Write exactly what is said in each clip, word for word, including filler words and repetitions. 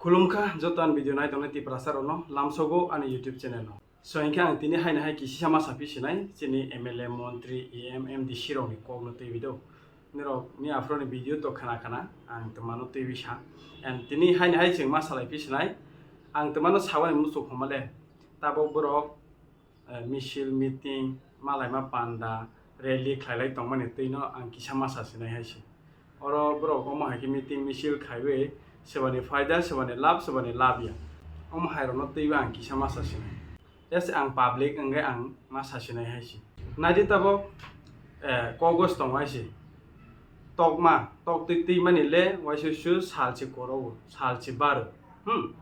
Khulumkha joto ani video nai tongnai Tiprasa rokno lamsogo ani YouTube channel o. So hinkhe ang tini haino hai kisisa ma saphi sinai chini M L A, montri, E M, M D C rokni kokno twiwi do. Nirok ni aphuru ni video to khana khana ang twmano twiwi sa. And tini haino hai chwng ma salai phi sinai ang twmano sawani muchuk homa le tabok borok eh, misil, meeting, malaima panda, rally khlailai tongmani twino ang kisa ma sa sinai hai se. Oro borok omo hai khe meeting, misil khaiwi sebani phaida, sebani lab, sebani lab ya. Omo hai rokno twiwi ang kisa ma sa sinai. Yes, ang public wngwi ang ma sa sinai hai se. Naidi tabok, eh, kogos tongo hai se. Tokma, tok twi twi mani le waisa su salchi korogo, salchi baro. Hmm.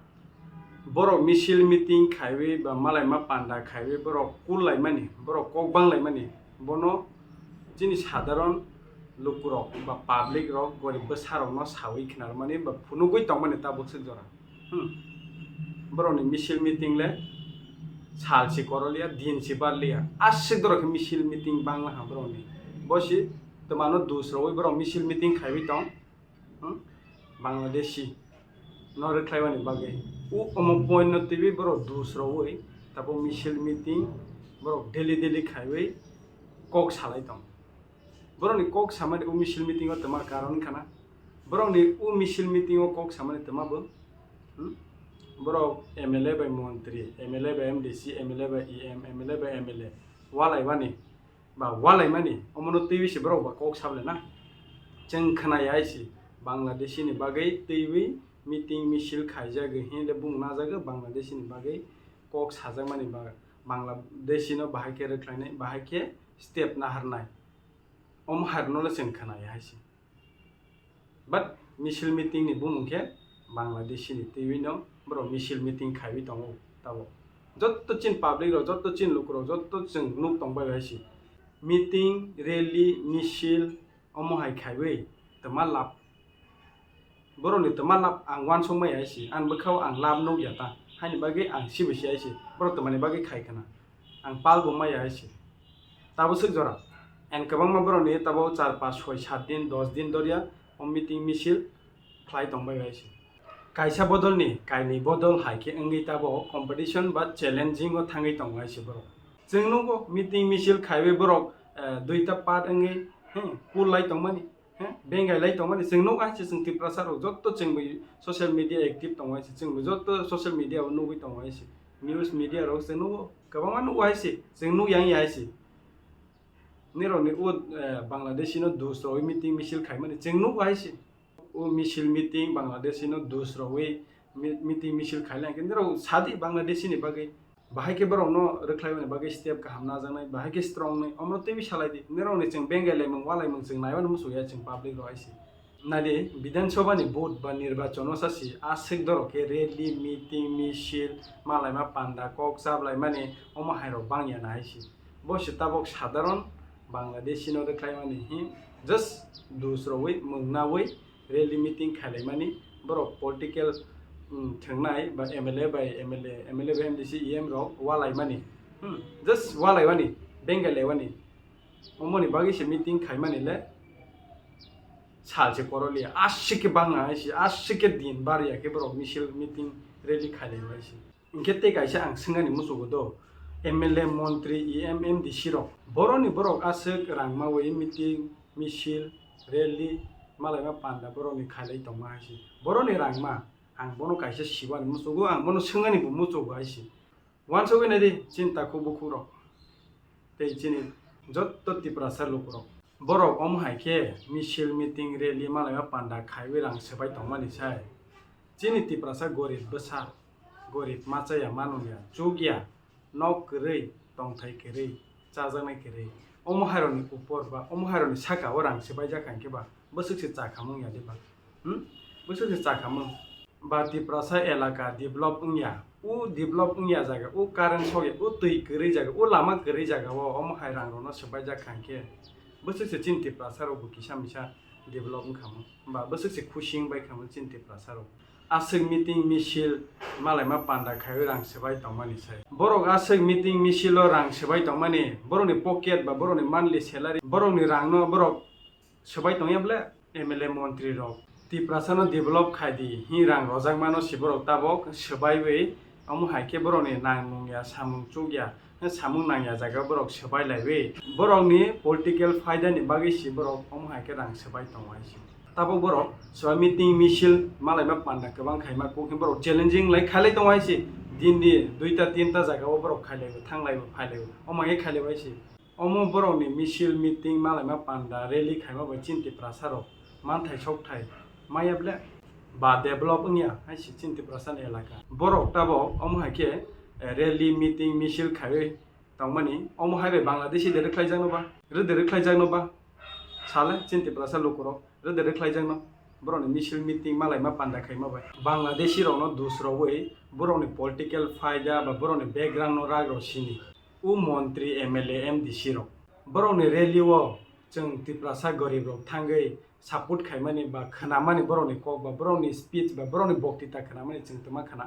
Borok misil meeting khaiwi ba malaima panda khaiwi borok kul laimani, borok kok bang laimani, bono chini sadharon lukurok ba public rok gorib bwsarokno sawi khnarmani ba phunugwi tongmani tabuk swk jora. Hmm. Borokni misil meeting le salchi koroliya, dinchi barliya, aswk dorok khe misil meeting banglaha borokni. Bosi twmano dus rogwi borok misil meeting khaiwi tong. Hmm? Bangladeshi no rwkhlaimani bagwi. U omo point no twiwi borok dus rogwi tabuk misil meeting borok daily daily khaiwi kok salai tong. Borokni kok samani u misil meeting o twma karon wngkha na? Borokni u misil meeting o kok samani twma bo? Hmm? Borok M L A bai montri, M L A bai M D C, M L A bai E M, M L A bai M L A walaimani ba walaimani omono twiwi se borok ba kok sablai na. Chwng khwnaya hai se Bangladeshi ni bagwi twiwi meeting misil khaijagwi hinle bung najago Bangladeshi ni bagwi kok sajakmani ba Bangladeshi no bahai khe rwkhlainai, bahai khe step naharnai. Omo hai rokno le chwng khwnaya hai se. But misil meeting ni bumung khe Bangladeshi ni twiwi no borok misil meeting khaiwi tongo tabuk. Jotto chin public rok, jotto chin lukurok, jotto chwng nuk tong bai hai se. Meeting, rally, misil omo hai khaiwi twma lab. Borokni twma lab ang uansuk maya hai se. Ang bwkhao ang lab nuk ya ta. Haini bagwi ang sibo si hai se. Borok twmani bagwi khai khna. Ang pal bo maya hai se. Tabuk swk jora. And kwbangma borokni tabuk char, panch, soi, sat din, dos din dorya o meeting misil khlai tong bai hai se. Kaisa bodolni kainwi bodol hai khe wngwi tabuk competition ba challenging o thangwi tongo hai se borok. Chwng nugo meeting misil khaiwi borok, eh, duita part wngwi, hmm, kul lai tongmani. He, bengai lai tongmani chwng nuk hai se, chwng Tiprasa rok jotto chwng bai social media active tongo hai se, chwng bai jotto social media o nugwi tongo hai se, news media rok chwng nugo, kwbangma nugo hai se, chwng nuk yang ya hai se. Nirok ni o, eh, Bangladeshi no dus rogwi meeting misil khaimani chwng nuk hai se. O misil meeting Bangladeshi no dus rogwi mi-, meeting misil khai lai khe nirok sadi Bangladeshi ni bagwi. Bahai khe borokno rwkhlaimani bagwi step kaham najaknai, bahai khe strong nai, omono twiwi salai di. Nirokni chwng bengai laimung, walaimung chwng naiwano muchungya chwng public rok hai se. Naidi, Bidhan Sabha ni vote ba nirbachon o sasi aswk dorok khe rally, meeting, misil, malaima panda, kok chaplaimani omo hai rok bangya na hai se. Bo se tabok sadharon Bangladeshi no rwkhlaimani hi, just dus rogwi, mung nawi, rally meeting khailaimani, borok political, um, thwngnai ba M L A bai M L A, M L A bai M D C, E M rok walaimani, hmm, just walaimani, bengai laiwani, omoni bagwi se meeting khaimani le sal se koroliya, aswk khe bangna hai se, aswk khe din barya khe borok misil, meeting, rally khailaimani se. Hinkhe tei kaisa ang swngani muchugo do, M L A, montri, E M, M D C rok, boroni borok aswk rang mawi meeting, misil, rally, malaima panda boroni khailai tongma hai se. Boroni rangma, ang bono kaisa sibani muchugo, ang bono swngani bo muchugo hai se. Uansugwi naidi, chini takhuk bukhukrok. Tei chini jotto Tiprasa lukurok. Borok omo hai khe misil, meeting, rally, malaima panda khaiwi rang swbai tongmani sai. Chini Tiprasa gorib bwsa, gorib machaya, manungya, chukya, nok kwrwi, tongthai kwrwi, chajaknai kwrwi. Omo hairokni upor ba omo hairokni saka o rang swbaijak kha hinkhe ba bwswk se chakhamung ya diba? Hmm? Bwswk se chakhamung. Ba Tiprasa elaka develop wngya, o develop wngya jaga, o current sokya, o twi kwrwi jaga, o lama kwrwi jaga o omo hai rang rokno swbaijak kha hinkhe bwswk se chini Tiprasa rok bo kisa misa develop wngkha mo, ba bwswk se khusi wngbai kha mo chini Tiprasa rok. Aswk meeting misil malaima panda khaiwi rang swbai tongmani sai. Borok aswk meeting misil o rang swbai tongmani, borokni pocket ba borokni monthly salary, borokni rangno borok swbai tongya ble? M L A montri rok, Tiprasano develop khai di, hi rang rojakmano si borok tabok swbaiwi, omo hai khe borokni nang nung ya, samung chuk ya, samung nang ya jaga borok swbai laiwi. Borokni political phaidani bagwi si borok omo hai khe rang swbai tongo hai si. Tabok borok swbai meeting, misil malaima panda kwbang khaima kuk, borok challenging lai khailai tongo hai si. Din di duita tinta jaga o borok khailaibo, thanglaibo, phailaio, omo hai khe khailaibo hai si. Omo borokni misil, meeting malaima panda, rally khaima bai chini Tiprasarok manthai sokthai maya ble ba develop wngya hai si chini Tiprasani elaka. Borok tabok omo hai khe, eh, rally, meeting, misil khaiwi tongmani, omo hai bai Bangladeshi de rwkhlaijakno ba, rwde rwkhlaijakno ba, sale chini Tiprasa lukurok rwde rwkhlaijakno, borokni misil, meeting malaima panda khaima bai. Bangladeshi rokno dus rogwi borokni political phaida ba borokni background no rak rw sini. O montri, M L A, M D C rok. Borokni rally o chwng Tiprasa gorib rok thangwi support khaimani ba khnamani borokni kok ba borokni speech ba borokni boktita khnamani chwng twma khna.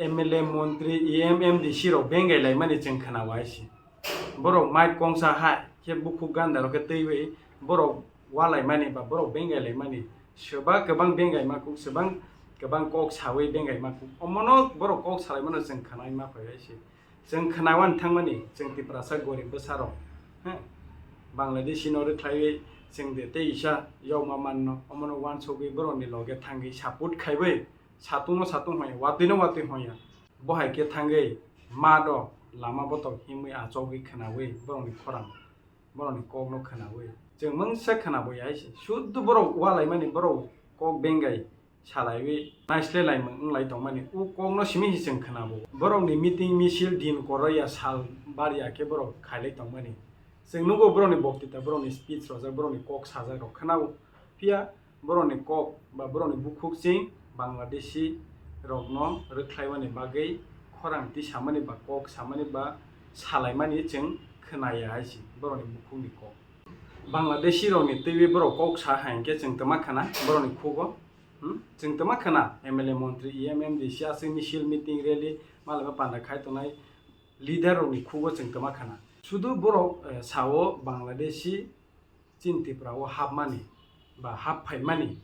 M L A, montri, E M, M D C rok bengai laimani chwng khna wai si. Borok mic kongsa hai khe bukhuk ganda rok khe twiwi borok walaimani ba borok bengai laimani. Swba kwbang bengai ma kuk, swbang kwbang kok sawi bengai ma kuk. Omono borok kok salaimano chwng khna ma phai wai si. Chwng khnawan thangmani, chwng Tiprasa gorib bwsarok, he, Bangladeshi no rwkhlaiwi chwng de tei isa yokma manno, omono wansugwi borokni loge thangwi support khaiwi satungno satung hoya, watwino watwi hoya. Bo hai khe thangwi mat o lama botok himwi achogwi khnawi borokni khorang, borokni kokno khnawi chwng mungsa khnaboya hai se. Suddo borok walaimani, borok kok bengai salaiwi naislelaimung wnglai tongmani, o kokno simi se chwng khnabo. Borokni meeting, misil din koroi ya, sal bar ya khe borok khailai tongmani. Chwng nugo borokni boktita, borokni speech rojak, borokni kok sajak rok khnao. Phiya borokni kok ba borokni bukhuk chwng Bangladeshi rokno rwkhlaimani bagwi khorang tisamani ba kok samani ba salaimani chwng khnaya hai se borokni bukhukni kok. Bangladeshi rokni twiwi borok kok sa hai hwnkhe chwng twma khna borokni khugo. Hmm? Chwng twma khna M L A, montri, E M, M D C aswk misil, meeting, rally malaima panda khai tongnai leader rokni khugo chwng twma khna. Sudu borok, eh, sao Bangladeshi chini Tripura o hapmani ba hap phaimani.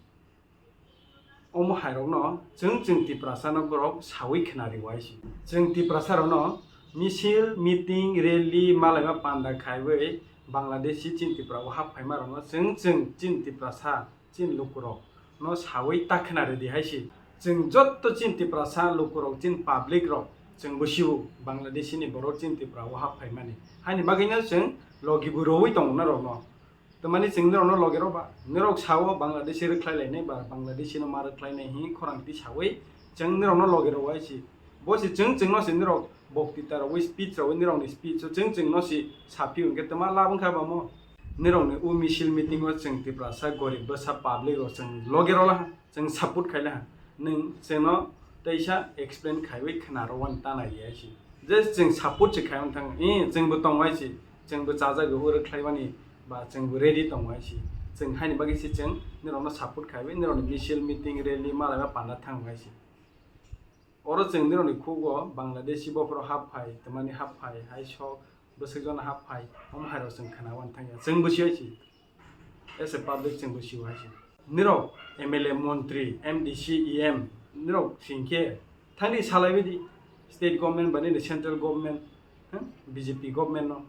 Omo hai rokno chwng chwng Tiprasa no borok sawi khna rio hai se. Chwng Tiprasa rokno misil, meeting, rally malaima panda khaiwi Bangladeshi chini Tripura o hap phaima rokno chwng chwng chini Tiprasa chini lukurok no sawi ta khna ridi hai se. Chwng jotto chini Tiprasa lukurok, chini public rok chwng bwsio Bangladeshi ni borok chini Tripura o hap phaimani. Haini bagwino chwng logi bo rowi tongo norokno. Tamani chwng norokno logi rw ba, norok sao Bangladeshi rwkhlai lainai ba Bangladeshi no ma rwkhlai nai hwnwi khorang twi sawi chwng norokno logi rw hai se. Bo se chwng chwngno se norok boktita rwwi speech rwwi norokni speech o chwng chwngno se saphio hwnkhe twma lab wngkha bamo? Norokni o misil meeting o chwng Tiprasa gorib bwsa public rok chwng logi rw laha, chwng support khai laha. Nwng chwngno teisa explain khaiwi khna rw wani ta nai hai se. Je chwng support se khai wng thang, eh, chwngbo tong hai se, chwngbo chajago o rwkhlai mani ba chwngbo ready tong hai se. Chwng haini bagwi se chwng norokno support khaiwi norokni misil, meeting, rally malaima panda thang hai se. Oro chwng nirokni khugo Bangladeshi bophoro hap phai, twmani hap phai, hai sok bwswk jona hap phai, omo hai rok chwng khna wan thangya. Chwng bwsio hai se, as a public chwng bwsio hai se. Nirok M L A, montri, M D C, E M, nirok singkhe thani salai bidi state government ba nini central government, hmm, B J P government no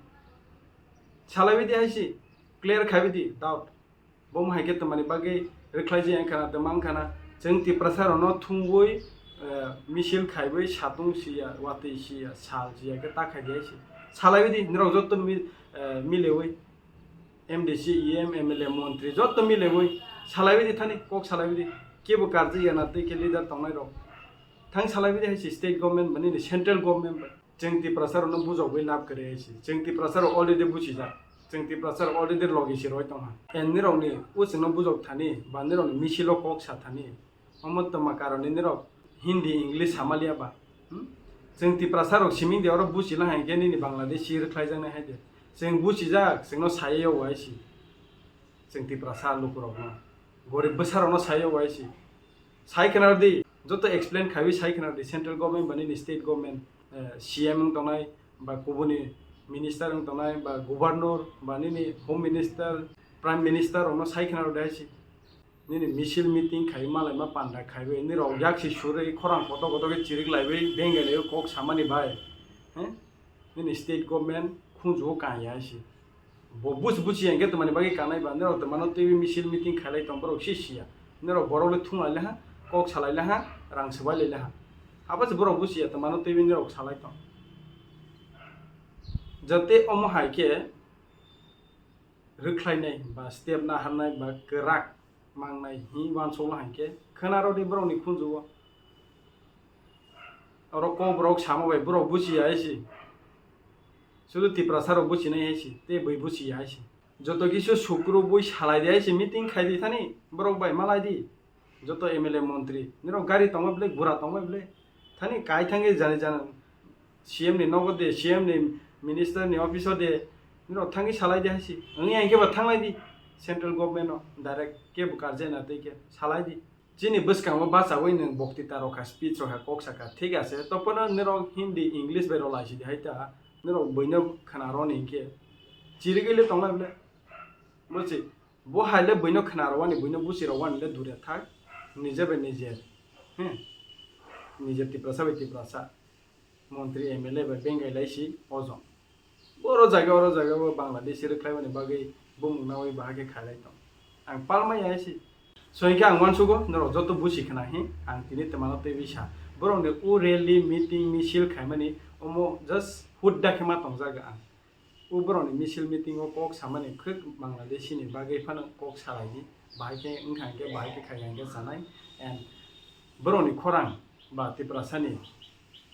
salai bidi hai se, clear khai bidi doubt. Bo hai khe twmani bagwi rwkhlai jaya wngkha na, twma wngkha na, chwng Tiprasa rokno thumwi, eh, misil khaiwi satung siya, watwi siya, sal siya khe ta khai di hai se. Salai bidi, nirok joto mi-, eh, milewi, M D C, E M, M L A, montri joto milewi salai bidi thani, kok salai bidi. Kebo karjak ya na twi khe leader tongnai rok. Thang salai bidi hai se state government ba nini central government ba. Chwng Tiprasa rokno bujogwi lab kwrwi hai se. Chwng Tiprasa rok already bujijak. Chwng Tiprasa rok already logi se roi tongha. And nirokni o chwngno bujok thani ba nirokni misilo kok sa thani. Omo twma karone nirok Hindi, English samaliya ba. Hmm? Chwng Tiprasa rok siming de oro buchila hai khe nini Bangladeshi rwkhlaijaknai hai de. Chwng buchijak, chwngno saya yago hai se. Chwng Tiprasa lukurokno. Gorib bwsarokno saya yago hai se. Sai khna rwdi, joto explain khaiwi sai khna rwdi, central government ba nini state government, eh, C M wng tongnai, ba kubuni minister wng tongnai, ba governor, ba nini home minister, prime minister rokno sai khna rwdi hai se. Nini misil meeting khai malai ma panda khaiwi nirok yaksi surwi khorang koto koto khe chirik laiwi bengai laiwi kok samani bai. He? Nini state government khunju kang ya si. Bo buj buji yang khe twmani bagwi kanai ba nirok twmano twi misil meeting khailai tong borok si siya. Nirok borok le thung lai ha, kok salai lai ha, rang swbai lai ha. Abo se borok buji ya twmano twi nirok salai tong. Jate omo hai khe rwkhlainai ba step naharnai ba kwrak mangnai hi uansukla hinkhe khwnaro di borokni khunjugo. Oro kok borok sama bai borok buchiya hai si. Sudu Tiprasa rok buchinai hai si, tei bui buchiya hai si. Joto kisu sukru bui salai di hai si, meeting khai di thani borok bai malai di. Joto M L A montri nirok gari tongma bwle gura tongma bwle thani kai thangwi jani jani C M ni nogo de, C M ni minister ni office o de, nirok thangwi salai di hai si. Wngya hinkhe ba thanglai di central government o direct kebo karjai na tei khe salai di. Chini bwskango bachawi nwng boktita rokha, speech rokha, kok sakha, thik ase. Topono nirok Hindi, English bai rwlai si di hai ta, nirok buino khwnaro ni hinkhe chirigwi le tonglai bwle. Buchi, bo hai le buino khwnaro wani, buino buchi rok wani le dure thak, nije bai nije. Hmm. Nije Tiprasa bai Tiprasa. Montri M L A bai bengai lai si ojon. Oro jaga, oro jaga bo Bangladeshi rwkhlaimani bagwi bumung nawi bahai khe khailai tong. Ang palmai ya si. So hinkhe ang uansugo norok joto busi khna hi ang tini twmano twiwi sa. Borokni o rally, meeting, misil khaimani omo just hudda khe ma tongjago ang. O borokni misil meeting o kok samani khwk Bangladeshi ni bagwi phano kok salai di. Bahai khe wngkha hinkhe bahai khe khai hinkhe sanai. And borokni khorang ba Tiprasani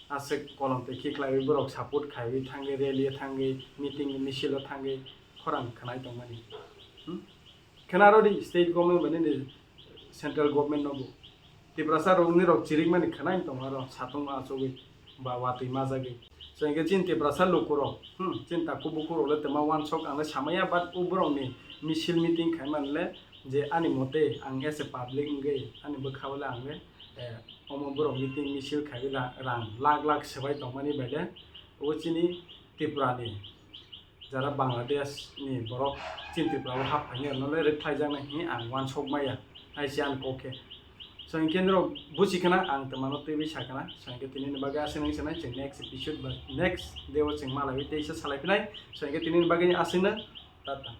aswk kolom twi khiklaiwi borok support khaiwi thangwi rally o thangwi meeting misil o thangwi khorang khwnai tongmani. Hmm? Khwnaro di state government bai nini central government no bo. Tiprasa rok nirok chirikmani khwnai tong aro satung achugwi ba watwi majagwi. So hinkhe chini Tiprasa lukurok, hmm, chini takhuk bukurok le twma uansuk ang le samaya, but o borokni misil meeting khaimani le je ani mote ang as a public wngwi ani bwkha o le ang le, eh, omo borok meeting misil khaiwi ra-, rang lakh lakh swbai tongmani bai le o chini Tripura ni jara Bangladesh ni borok chini Tripura o hap phainai rokno le rwkhlaijaknai hinwi ang uansuk maya, hai se ani kok khe. So hinkhe norok buchi khna ang twmano twiwi sa khna. So hinkhe tini ni bagwi aswk nang sanai chwng next episode ba next day o chwng malaiwi teisa salai phinai. So hinkhe tini ni bagwi aswk no tata.